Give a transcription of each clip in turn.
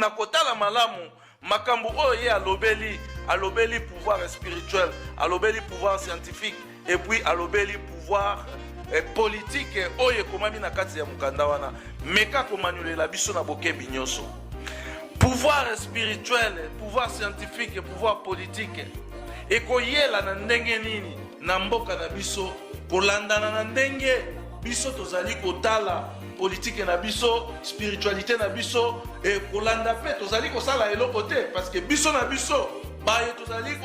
Na kotala malamu makambo oyo ye alobeli, alobeli pouvoir spirituel, alobeli pouvoir scientifique, et puis alobeli pouvoir politique oyo ekomami na kati ya mokanda wana. Meka komanyolela biso na bokebi nyonso. Pouvoir spirituel, pouvoir scientifique, pouvoir politique ekoyela na ndenge nini na mboka na biso, kolandana na ndenge biso tozali kotala politike na biso, spiritualité na biso, e kolanda mpe tozali kosala eloko te? Parce que biso na biso baye tozali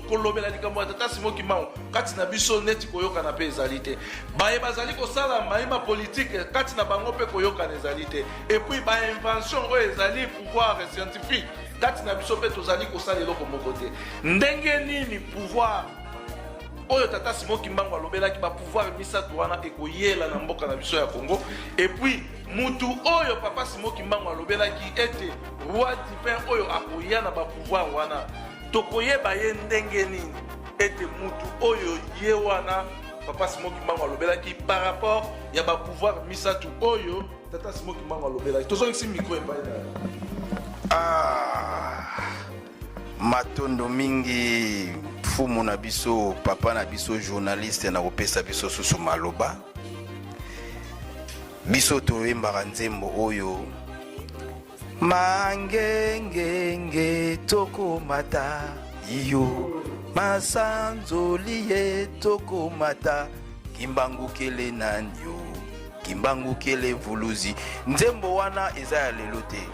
kolobela likambo ya tata Simo Kimbangu, kati na biso neti koyokana mpe ezali te. Baye bazali kosala mayima politike, kati na bango mpe koyokana ezali te. Et puis bainvention oyo ezali pouvoir scientifique, kati na biso mpe tozali kosala eloko moko te. Ndenge nini pouvoir oyo tata Simo Kimbangu alobelaki, bapouvoir misato wana, ekoyela na mboka na biso ya Congo? Et puis mutu oyo papa Simo Kimbangu alobelaki ete roi divin oyo akoya na bapouvoir wana, tokoyeba ye ndenge nini ete mutu oyo ye wana papa Simo Kimbangu alobelaki, par rapport ya bapouvoir misato oyo tata Simo Kimbangu alobelaki? Tozongisi micro epai na yo. Ah, matondo mingi, mfumu na biso, papa na biso journaliste, na kopesa biso susu maloba. Biso toyembaka nzembo oyo: mangengenge tokomata iyo, masanzoli ye tokomata, kimbangukele nanyo, kimbangukele vuluzi. Nzembo wana eza ya lelo te.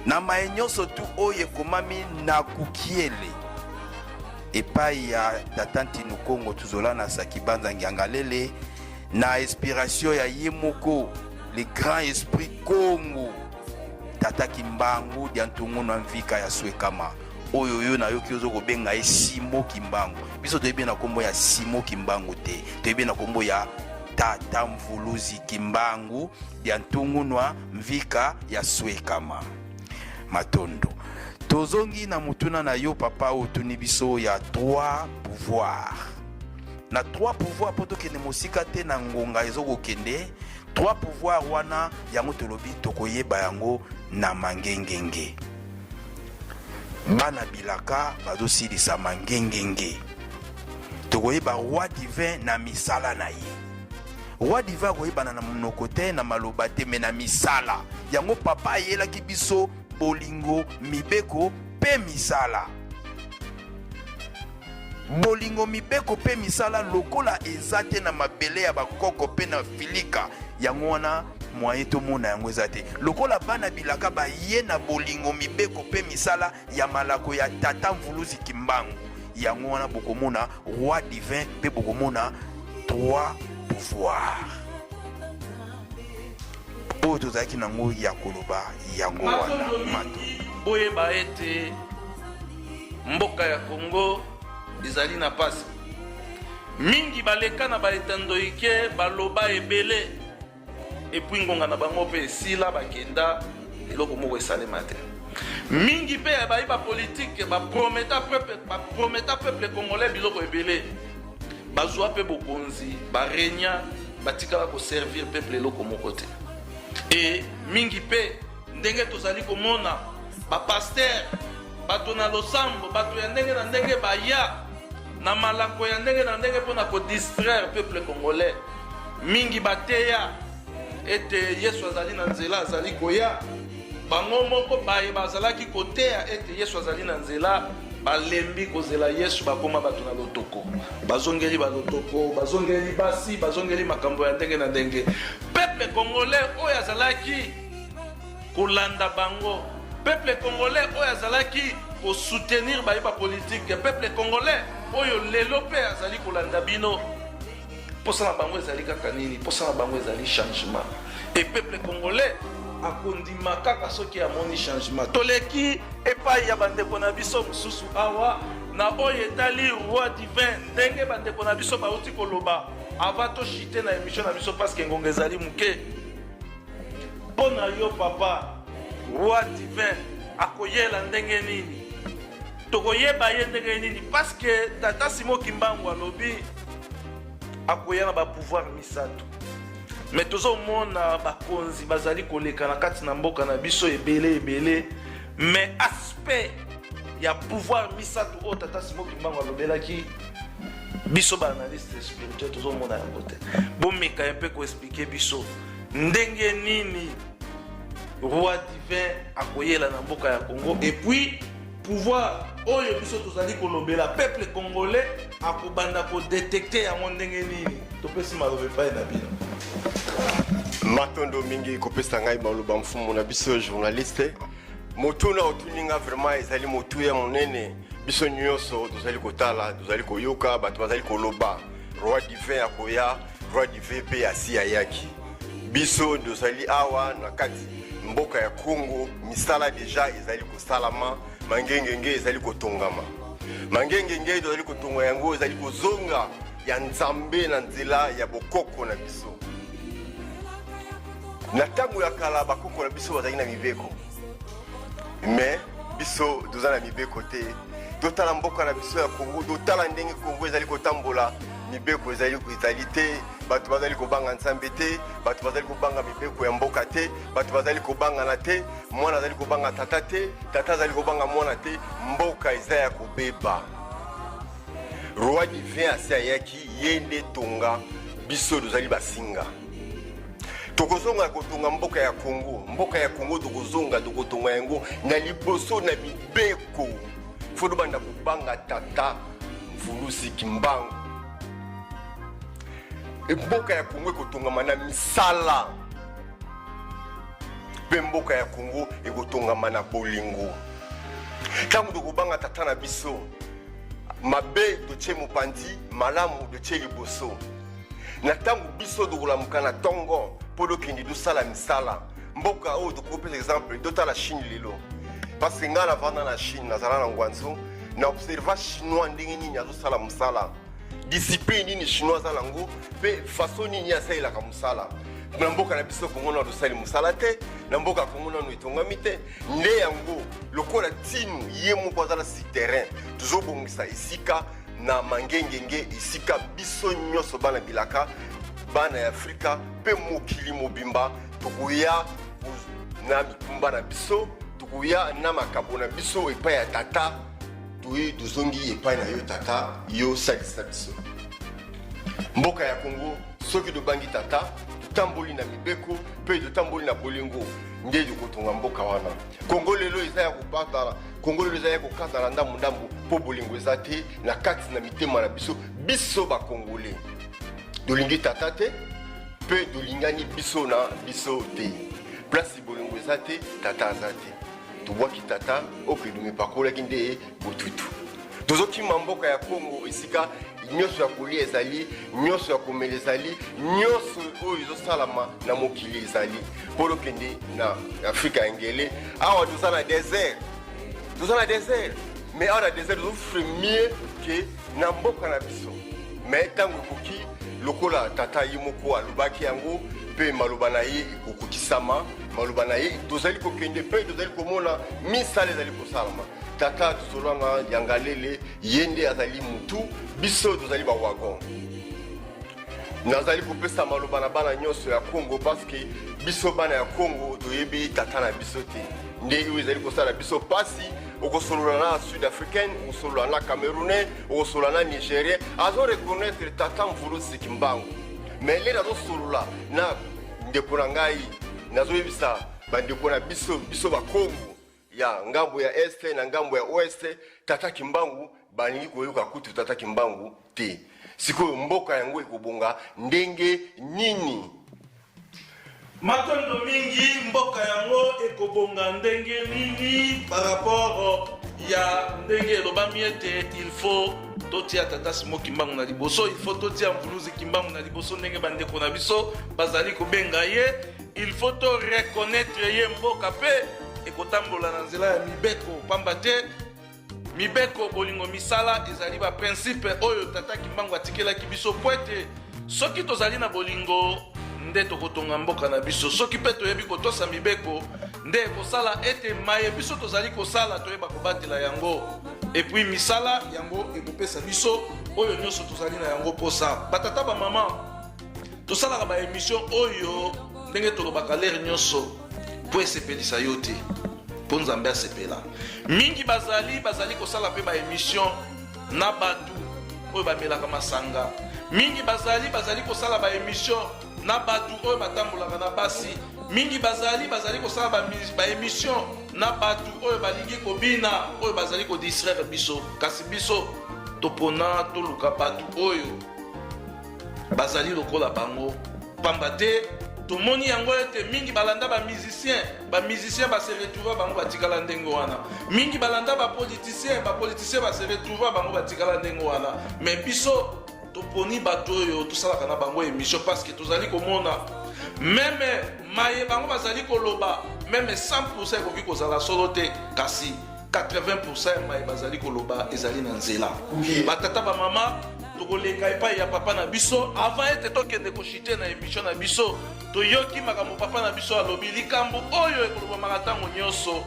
Na maye nyonso tu oyo ekomami na kukiele epai ya tata Ntinu Kongo tuzola na Sakibanza Ngiangalele, na inspiration ya ye moko le grand esprit Kongo, tata Kimbangu dia Ntungu na Mvika ya Swekama, oyo yo nayoki ozo kobenga ye Simo Kimbangu. Biso toyebi na nkombo ya Simo Kimbangu te, toyebi na nkombo ya tata Mvuluzi Kimbangu dia Ntungunwa Mvika ya Swekama. Matondo. Tozongi na motuna na yo, papa, otuni biso ya trois pouvoir. Na trois pouvoir, mpo tokende mosika te na ngonga ezokokende, trois pouvoir wana yango tolobi tokoyeba yango na mangengenge. Bana bilaka bazosilisa mangengenge. Tokoyeba roi divin na misala na ye. Roi divin akoyebana na monoko te, na maloba te, mais na misala. Yango papa ayelaki biso bolingo, mibeko mpe misala. Bolingo, mibeko mpe misala lokola eza te na mabele ya bakoko mpe na filika, yango wana moye tomona yango eza te. Lokola bana bilaka baye na bolingo, mibeko mpe misala ya malako ya tata Mvuluzi Kimbangu, yango wana bokomona roi divin mpe bokomona trois pouvoir oyo tozalaki nango ya koloba yango wana. Mato. Boyeba ete mboka ya Congo ezali na pasi mingi. Baleka na baetandoike, baloba ebele, et puis ngonga na bango mpe esila, bakenda, eloko moko esalema te. Mingi mpe ya bayi bapolitike baprometa peuple congolais biloko ebele, bazwa mpe bokonzi, barenia, batikala koservir peuple eloko moko te. E mingi mpe ndenge tozali komona bapasteur, bato na losambo, bato ya ndenge na ndenge baya na malako ya ndenge na ndenge mpona kodistraire peuple congolais. Mingi bateya ete Yesu azali na nzela, azali koya. Bango moko baye bazalaki koteya ete Yesu azali na nzela, balembi kozela Yesu, bakóma bato na lotoko, bazongeli balotoko, bazongeli basi, bazongeli makambo ya ndenge na ndenge. Peuple congolais oyo azalaki kolanda bango, peuple congolais oyo azalaki kosoutenir bayeba politike, peuple congolais oyo lelo mpe azali kolanda bino, mposa na bango ezali kaka nini? Mposa na bango ezali changement. E peuple congolais akondima kaka soki amoni changement. Toleki epai ya bandeko na biso mosusu awa na oyo etali roi divin, ndenge bandeko na biso bauti koloba avant tochuter na émission na biso, parce que ngonga ezali moke. Mpo na yo, papa, roi divin akoyela ndenge nini? Tokoyeba ye ndenge nini? Parce que tata Simo Kimbangu alobi akoya na bapouvoir misato. Mais tozomona bakonzi bazali koleka na kati na mboka na biso ebele ebele, mais aspect ya pouvoir misato oyo tata Simon Kimbangu alobelaki biso, baanalyste spirituel, tozomona yango te. Bomeka ye mpe koexpliquer biso ndenge nini roi divin akoyela na mboka ya Congo, et puis pouvoir oyo biso tozali kolobela, peuple congolais akobanda kodétecter yango ndenge nini? Topesi maloba epai na bino. Matondo mingi kopesa ngai maloba, mfumu na biso journaliste. Motuna otuni nga vraiment ezali motuya monene. Biso nyonso tozali kotala, tozali koyoka bato bazali koloba roi divin akoya, roi divin mpe asi ayaki. Biso tozali awa na kati mboka ya Congo, misala déjà ezali kosalama, mangengenge ezali kotongama. Mangengenge tozali kotonga yango ezali kozonga ya Nzambe na nzela ya bokoko na biso. Na ntango ya kala, bakoko na biso bazalaki na mibeko, mais biso toza na mibeko te. Totala mboka na biso ya Kongo, totala ndenge Kongo ezali kotambola. Mibeko ezali te, bato bazali kobanga Nzambe te, bato bazali kobanga mibeko ya mboka te, bato bazali kobangana te, mwana azali kobanga tata te, tata azali kobanga mwana te. Mboka eza ya kobeba. Roi divin asi ayaki, ye nde tonga, biso tozali basinga. Tokozonga kotonga mboka ya Kongo. Mboka ya Kongo tokozonga, tokotonga yango na liboso na mibeko. Faut tobanda kobanga tata Mvuluzi Kimbangu. Mboka ya Kongo ekotongama na misala, mpe mboka ya Kongo ekotongama na bolingo. Ntango tokobanga tata na biso, mabe totie mopanzi, malamu totie liboso. Na ntango biso tokolamuka na ntongo mpo tokende tosala misala, mboka oyo tokopesa exemple, totala Chine lelo, parce que ngai navanda na Chine, nazala na Guangzhou, na observa Chinois ndenge nini azosala mosala, discipline nini Chinois aza nango, mpe façon nini asalelaka mosala. Na mboka na biso Kongo nano tosali mosala te, na mboka ya Kongo nano etongami te. Nde yango lokola tinu ye moko aza na sur terrain, tozobongisa esika na mangengenge, esika biso nyonso bana bilaka, bana ya Afrika mpe mokili mobimba, tokoya na mikumba na biso, tokoya na makabo na biso epai ya tata. Toye, tozongi epai na yo tata, yo salisa biso. Mboka ya Kongo, soki tobangi tata, totamboli na mibeko mpe totamboli na bolingo, nde tokotonga mboka wana. Kongo lelo eza ya kopatana, Kongo lelo eza ya kokatana ndambu-ndambu, mpo bolingo eza te na kati na mitema na biso. Biso bakongole tolingi tata te, mpe tolingani biso na biso te. Place bolingo eza te, tata aza te. Tobwaki tata, okedume epakolaki nde botutu. Tozokima mboka ya Kongo, esika nyonso ya kolia ezali, nyonso ya komela ezali, nyonso oyo ezosalama na mokili ezali, mpo tokende na Afrika ya ngele. Awa toza na désert, toza na désert, mais awa na désert tozosouffre mieux ke na mboka na biso. Mais ntango ekoki, lokola tata ye moko alobaki yango, mpe maloba na ye ekokokisama. Maloba na ye, tozali kokende mpe tozali komona misala ezali kosalama. Tata tozolanga yangalele, ye nde azali mutu, biso tozali bawagon. Nazali kopesa maloba na bana nyonso ya Kongo, parce que biso bana ya Kongo toyebi tata na biso te, nde oyo ezali kosala biso pasi. Okosolola na Sud Africaine, okosolola na Camerounais, okosolola na Nigérien, azo reconnaître tata Mvuluzi Kimbangu. Mais lelo azosolola na ndeko na ngai, nazoyebisa bandeko na biso, biso bakongo ya ngambo ya Est na ngambo ya Ouest, tata Kimbangu balingi koyoka kutu tata Kimbangu te. Sikoyo mboka yango ekobonga ndenge nini? Matondo mingi. Mboka yango ekobonga ndenge nini par rapport ya ndenge elobami ete il faut totia tata Simo Kimbangu na liboso, il faut totia Mvuluzi Kimbangu na liboso, ndenge bandeko na biso bazali kobenga ye, il faut to reconnaître ye, mboka mpe ekotambola na nzela ya mibeko, pamba te mibeko, bolingo, misala ezali baprincipe oyo tata Kimbangu atikelaki biso, po ete soki tozali na bolingo nde tokotonga mboka na biso, soki mpe toyebi kotosa mibeko nde ekosala ete maye biso tozali kosala toyeba kobatela yango, et puis misala yango ekopesa biso oyo nyonso tozali na yango posa. Batata, bamama, tozali Tosalaka ba emission oyo ndenge tolobaka lere nyonso mpo esepelisa yo te, mpo Nzambe asepela. Mingi bazali bazali kosala mpe ba emission na bato oyo bamelaka masanga. Mingi bazali bazali kosala ba emission na bato oyo batambolaka na basi. Mingi bazali bazali kosala ba, ba emission na bato oyo balingi kobina, oyo bazali kodistraire biso. Kasi biso topona toluka bato oyo bazali lokola bango, pamba te tomoni yango ete mingi balanda ba musicien, ba musicien ba se retrouva bango batikala ndenge wana. Mingi balanda ba politicien, ba politicien ba se retrouva bango batikala ndenge wana. Mais biso toponi bato oyo tosalaka na bango émission parce que tozali komona meme maye bango bazali koloba, meme 100% ekoki kozala solo te, kasi 80% ya maye bazali koloba ezali na nzela. Batata, bamama, tokoleka epai ya papa na biso avant ete tokende koshite na émission na biso. Toyoki makambo papa na biso alobi, likambo oyo ekolobamaka ntango nyonso: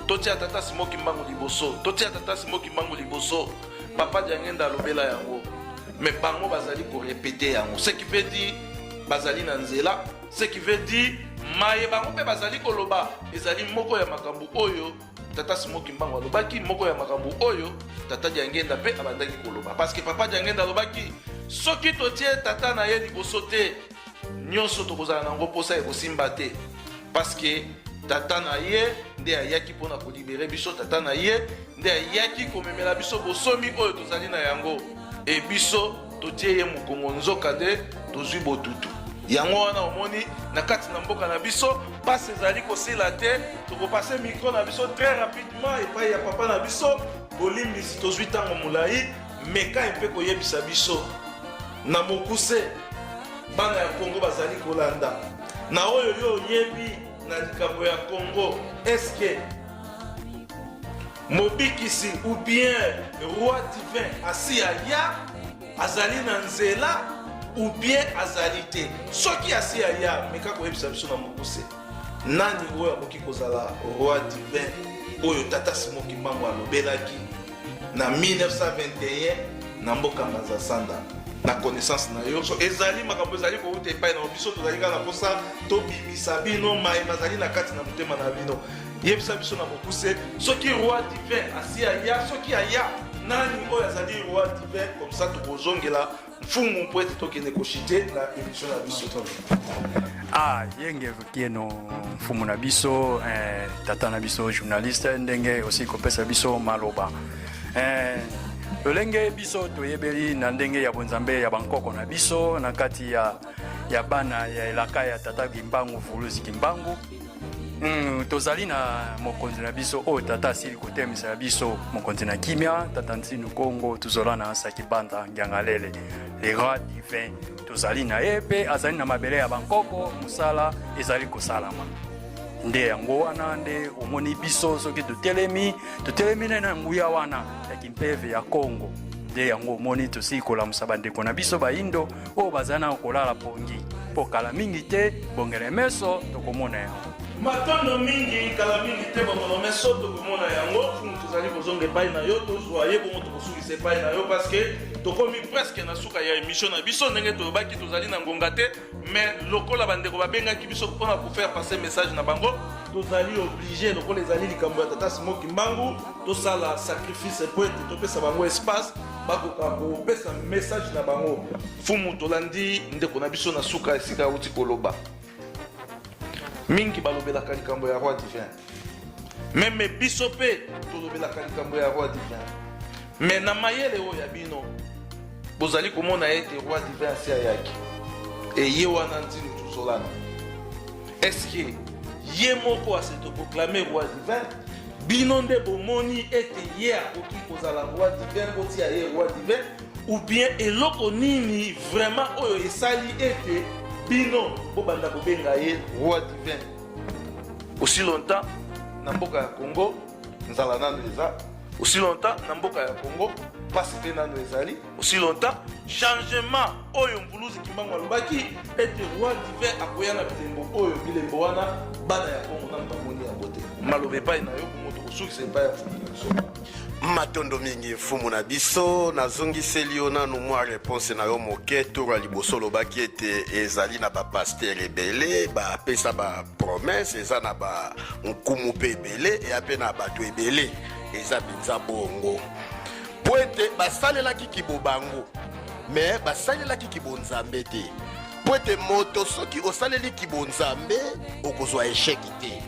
totia tata Simo Kimbangu liboso, totia tata Simo Kimbangu liboso. Papa Diangenda alobela yango, mais bango bazali korépéter yango, ce qui veut dire bazali na nzela, ce qui veut dire maye bango mpe bazali koloba ezali moko ya makambo oyo tata Simo Kimbangu alobaki, moko ya makambo oyo tata Diangenda mpe abandaki koloba, parce que papa Diangenda alobaki soki totie tata na ye liboso te, nyonso tokozala nango mposa ekosimba te, parce que tata na ye nde ayaki mpona kolibérer biso, tata na ye nde ayaki komemela biso bosomi oyo tozali na yango. E biso totie ye mokongo, nzoka nde tozwi botutu. Yango wana omoni na kati na mboka na biso mpasi ezali kosila te. Tokopasser micro na biso très rapidement epai ya papa na biso. Bolimbisi, tozwi ntango molai. Meka mpe koyebisa biso na mokuse, bana ya Kongo bazali kolanda na oyo yo oyebi na likambo ya Kongo, eske mobikisi ou bien roi divin asi aya, azali na nzela ou bien azali te? Soki asi aya, meka koyebisa biso na mokuse nani oyo akoki kozala roi divin oyo tata Simo Kimbangu alobelaki na 1921 na mboka Mbanza Sanda. Na connaissance na yo, so ezali makambo ezali kouta epai na biso, tozali kaka na mposa tobimisa bino maye mazali na kati na motema na bino. Yebisa biso na mokuse soki roi divin asi aya, soki aya, nani oyo azali roi divin? Comme ça tokozongela mfumu mpo ete tokende koshite na émission na biso. Ah, yenge kieno, mfumu na biso, tata na biso journaliste, ndenge osi kopesa biso maloba, lolenge biso toyebeli na ndenge ya bonzambe ya bankoko na biso na kati ya bana ya elaka ya tata Kimbangu, Vuluzi Kimbangu, tozali na mokonzi na biso oyo tata asili kotemisa ya biso, mokonzi na kimia, tata Ntinu Kongo tuzola na Saki Banda Ngiangalele, le roi divin. Tozali na ye mpe azali na mabele ya bankoko, mosala ezali kosalama. Nde yango wana nde omoni biso soki totelemi, totelemi na nguya wana ya kimpeve ya Kongo. Nde yango omoni tosili kolamusa bandeko na biso bayindo oyo bazali na kolala pongi, mpo kala mingi te bongele meso tokomona yango. Matondo mingi. Kala mingi te bongolo meso tokomona yango. Fumu, tozali kozonga epai na yo, tozwa ye bongo tokosukisa epai na yo, parce que tokomi presque na suka ya émission na biso. Ndenge toyobaki, tozali na ngonga te, mais lokola bandeko babengaki biso mpona kofaire passer message na bango, tozali obligé, lokola ezali likambo ya tata Simo Kimbangu, tosala sacrifice po ete topesa bango espace bakoka kopesa message na bango. Fumu, tolandi ndeko na biso na suka esika auti koloba. Mingi balobelaka likambo ya roi divin, même biso mpe tolobelaka likambo ya roi divin, mais na mayele oyo ya bino bozali komona ete roi divin asi ayaki, eye wana Ntinu Tuzolana. Est-ce ye moko as'autoproclamer roi divin? Bino nde bomoni ete ye akoki kozala roi divin, botia ye roi divin, ou bien eloko nini vraiment oyo esali ete bino bobanda kobenga ye roi divin? Aussi longtemps na mboka ya Congo nzala nano eza, aussi longtemps na mboka ya Congo mpasi mpe nano ezali, aussi longtemps changement oyo Mvuluzi Kimbangu alobaki ete roi divin akoya na bilembo oyo, bilembo wana bana ya Kongo nano bamoni yango te. Maloba epai na yo, bongo tokosukisa epai ya fumu na biso. Matondo mingi mfumu na biso. Nazongiseli yo nanu mwa reponse na yo moke. Tour ya liboso olobaki ete ezali na bapastere ebele bapesa bapromese, eza na bankumu mpe ebele, eya mpe na bato ebele. Eza mpenza bongo mpo ete basalelaki kibobango, me basalelaki kibonzambe te, mpo ete moto soki osaleli kibonzambe okozwa esheki te.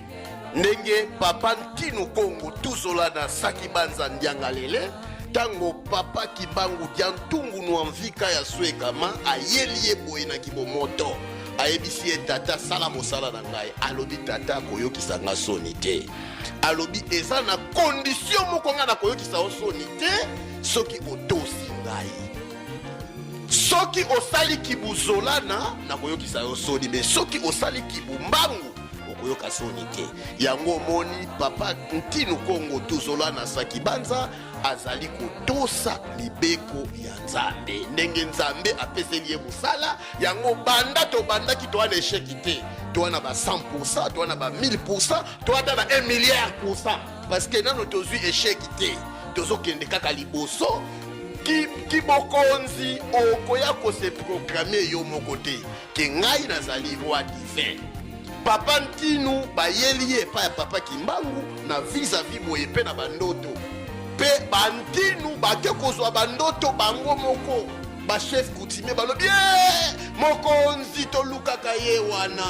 Ndenge papa Ntinu Kongo tuzola na Saki Banza Ndiangalele, ntango papa Kibangu dia Ntungu Nwamvika ya Swekama ayeli ye boye na kibomoto, ayebisi ye tata sala mosala na ngai. Alobi tata akoyokisa nga soni te. Alobi eza na condition moko nga nakoyokisa yo soni te soki otosi ngai. Soki osali kibuzolana nakoyokisa yo soni, me soki osali kibumbangu okoyoka soni te. Yango omoni papa Ntinu Kongo Tuzolana Sakibanza azali kotosa mibeko ya Nzambe ndenge Nzambe apeseli ye mosala yango. Banda tobandaki toa na esheki te, toa na ba 100%, toa na ba 1000%, toa ata na 1 milliard pourcent, parce que nano tozwi esheki te, tozokende kaka liboso. Kibokonzi okoya kose proclamer yo moko te ke ngai nazali roi divin. Papa Ntinu bayeli ye epai ya papa Kimbangu na vis-à-vis boye mpe na bandoto, mpe bantinu bake kozwa bandoto bango moko. Bachef coutumier balobi e mokonzi tolukaka ye wana.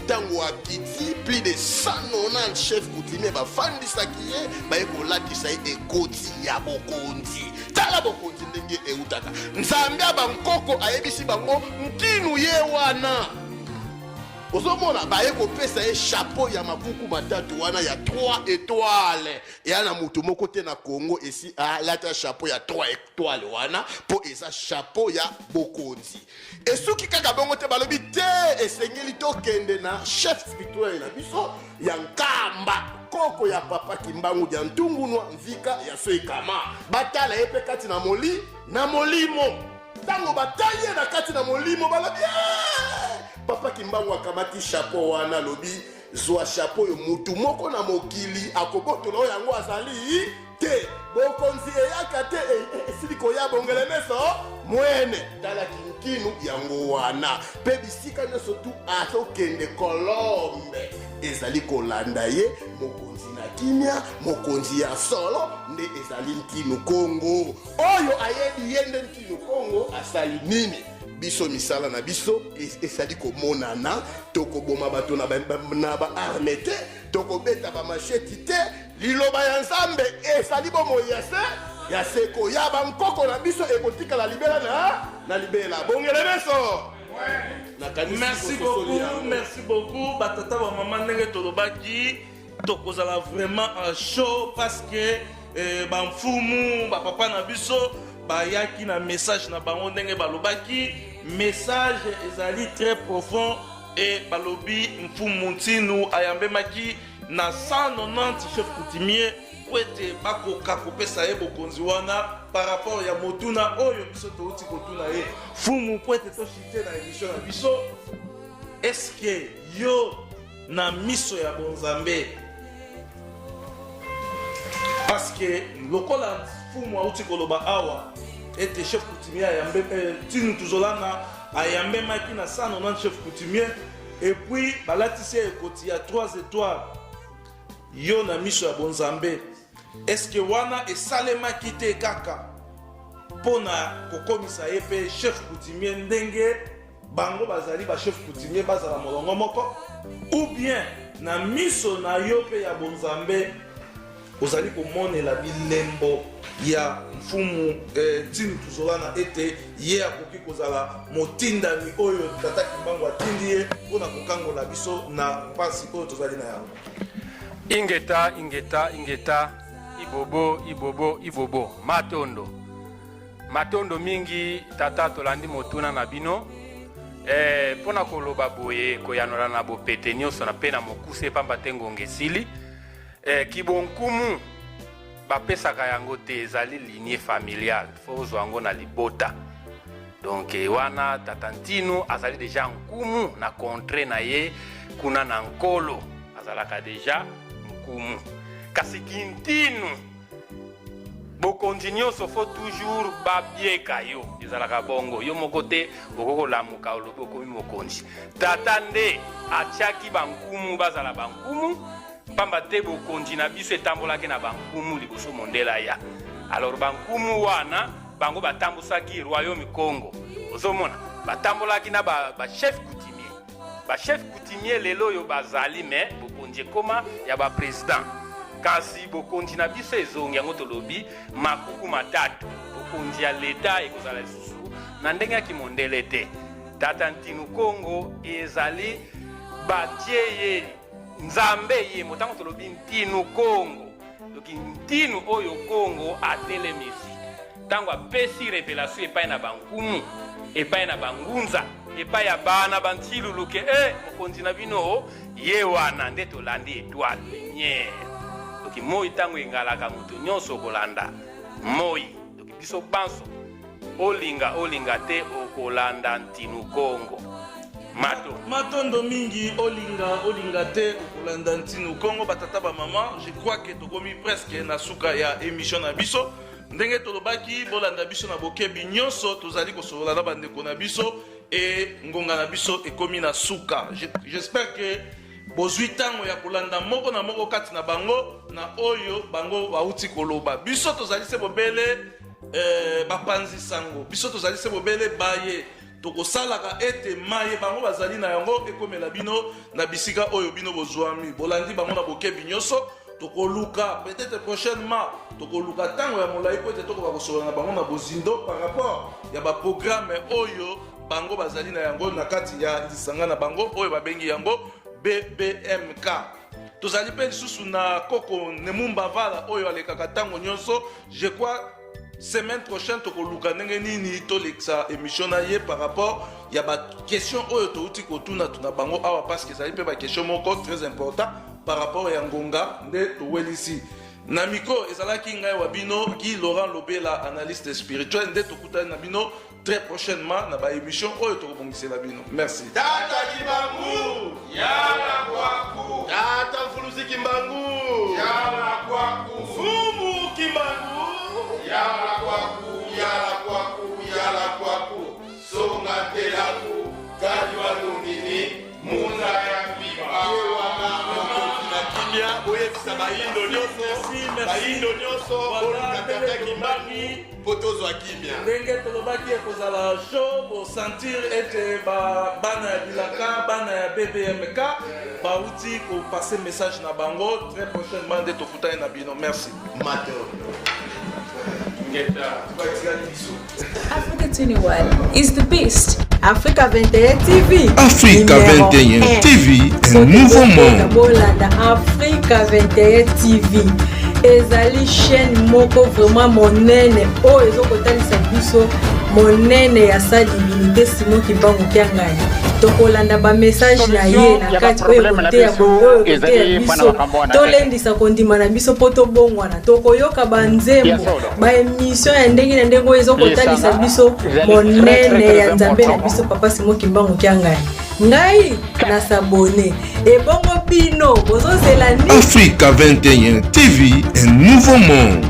Ntango akiti, plus de 190 chef coutumier bafandisaki ye, baye kolatisa ye ekoti ya bokonzi. Tala bokonzi ndenge eutaka. Nzambe ya bankoko ayebisi bango Ntinu ye wana. Ozomona baye kopesa ye chapeau ya makuku matatu wana ya 3 étoiles. Eya na motu moko te na Congo esi alata chapeau ya 3 étoiles wana, mpo eza chapeau ya bokonzi. Esuki kaka bongo te, balobi te esengeli tokende na chef spirituel na biso ya Nkamba, koko ya papa Kimbangu dia Ntungunwa Mvika ya Soekama, batala ye mpe kati na moli na molimo. Ntango batali ye na kati na molimo, balobi papa Kimbangu akamati chapeau wana, alobi zwa chapeau oyo, mutu moko na mokili akobotola oyo yango azali te. Bokonzi eyaka te, esili koya bongele meso mwene. Tala kinkinu yango wana, mpe bisika nyonso tu azokende kolombe ezali kolanda ye. Mokonzi na kimia, mokonzi ya solo nde ezali Ntinu Kongo. Oyo ayebi ye nde Ntinu Kongo asali nini. Biso misala na biso ezali komonana. Tokoboma bato na baarme te, tokobeta bamasheti te. Liloba ya Nzambe ezali bomoi ya se ya seko ya bankoko na biso, ekotikala libela na libela. Bongele meso. Merci beaucoup, merci beaucoup batata bamama. Ndenge tolobaki, tokozala vraiment en show parce que bamfumu bapapa na biso bayaki na message na bango. Ndenge balobaki, message ezali très profond e balobi mfumu Ntinu ayambemaki na 190 chef coutumier po ete bakoka kopesa ye bokonzi wana. Par rapport ya motuna oyo biso touti kotuna ye fumu po ete toshite na émission na biso, est-ce yo na miso ya bonzambe, parce que lokola mfumu auti koloba awa ete chef coutumier ayambe Ntinu Tuzolana ayambemaki na 190 chef coutumier et puis balatisi ye ekoti ya 3 étoiles, yo na miso ya bonzambe, est-ce wana esalemaki te kaka mpona kokomisa ye mpe chef coutumier ndenge bango bazali bachef coutumier, bazala molongo moko, ou bien na miso na yo mpe ya bonzambe ozali komonela bilembo ya mfumu Ntinu Tuzolana ete ye akoki kozala motindami oyo tata Kimbangu atindi ye mpona kokangola biso na mpasi oyo tozali na yango? Ingeta, ingeta, ingeta, ibobo, ibobo, ibobo. Matondo, matondo mingi tata. Tolandi motuna na bino mpo na koloba boye, koyanola na bopete nyonso na mpe na mokuse, pamba te ngonga esili. Kibonkumu bapesaka yango te, ezali lignée familiale, fo ozwa yango na libota. Donc wana tata Ntinu azali deja nkumu na contrée na ye kuna na Nkolo, azalaka deja nkumu. Kasi kintinu Bokonzi nyonso faut toujours babieka yo, ezalaka bongo. Yo moko te okoki kolamuka olobi okomi mokonzi. Tata nde atiaki bankumu bazala bankumu, pamba te bokonzi na biso etambolaki na bankumu liboso mondele aya. Alors bankumu wana bango batambusaki royaume Kongo, ozomona batambolaki na ba, ba chef coutumier. Ba chef coutumier lelo oyo bazali, mais bokonzi ekoma ya ba president. Kasi bokonzi na biso ezongi, yango tolobi makuku matatu. Bokonzi ya leta ekozala lisusu na ndenge ya kimondele te. Tata Ntinu Kongo ezali batie ye Nzambe ye motango tolobi Ntinu Kongo, donc Ntinu oyo Kongo atelemisi ntango apesi revelation epai na bankumu, epai na bangunza, epai ya bana bantiluluke, e mokonzi na bino ye wana nde tolandi etoile lumière. Donc moi ntango engalaka moto nyonso okolanda moi, donc biso banso olinga olinga te okolanda Ntinu Kongo. Mato. Matondo mingi, olinga olinga te okolanda Ntinu Kongo. Batata ba mama, je crois que tokomi presque na suka ya émission na biso. Ndenge tolobaki, bolanda biso na bokebi nyonso, tozali kosolola na bandeko na biso e ngonga na biso ekomi na suka. J'espère que bozwi ntango ya kolanda moko na moko kati na bango na oyo bango bauti koloba. Biso tozali se bobele bapanzi sango, biso tozali se bobele baye tokosalaka ete maye bango bazali na yango ekomela bino na bisika oyo bino bozwami. Bolandi bango na bokebi nyonso. Tokoluka peut-être prochainement, tokoluka ntango ya molai po ete tokoka kosolola na bango na bozindo par rapport ya baprogramme oyo bango bazali na yango na kati ya lisanga na bango oyo babengi yango BBMK. Tozali mpe lisusu na koko Nemumba Vala oyo alekaka ntango nyonso. Je crois semaine prochaine tokoluka ndenge nini tolekisa émission na ye par rapport ya baquestion oyo touti kotuna tuna bango awa, parce que ezali mpe baquestion moko très important par rapport ya ngonga nde towelisi. Na micro ezalaki ngai wa bino Guy Laurent Lobela, analyste spirituel. Nde tokutani na bino très prochainement na baémission oyo tokobongisela bino. Merci. Tata Kimbangu Yala kwaku. Tata Mfuluzi Kimbangu Yala kwaku. Mfumu Kimbangu Yala kwaku, yala kwaku, yala kwaku. Songa telaku, kajwa lungini, munda ya mbiba. Ye wana mokonzi na kimia, boyebisa bayindo nyonso, Merci, merci. bayindo nyonso Voilà, boluka Tata ndenge Kimbangu tolobaki. mpo tozwa kimia. Ndenge tolobaki, ekozala show bosentir ete bana ya bilaka, bana ya BBMK bauti kopase message na bango. Très prochainement nde tokutani na bino. Merci. Mato. Ngeta. Batikali biso. Africa 21 is the best. Africa 21 TV. Africa Numéro 21 un. TV, un Soki nouveau bokota, monde. bolanda Africa 21 TV, ezali chaîne moko vraiment monene oyo ezokotalisa biso monene ya sa divinité Simon Kimbangu Kiangani. Tokolanda bamessage na ye na ya kati oyo baproblème na ekoteya biso oyo ekoteya ezali mpona biso, makambo wana te. tolendisa kondima na biso mpo tobongwana. Tokoyoka Ya banzembo, solo. baémission ya ndenge na ndenge oyo ezokotalisa Lisanga biso ezali très, monene très, ya très Nzambe na important. biso papa Simon Kimbangu Kiangani. Ngai na s'abonner, ebongo bino bozozela nini? Africa 21 TV, un nouveau monde.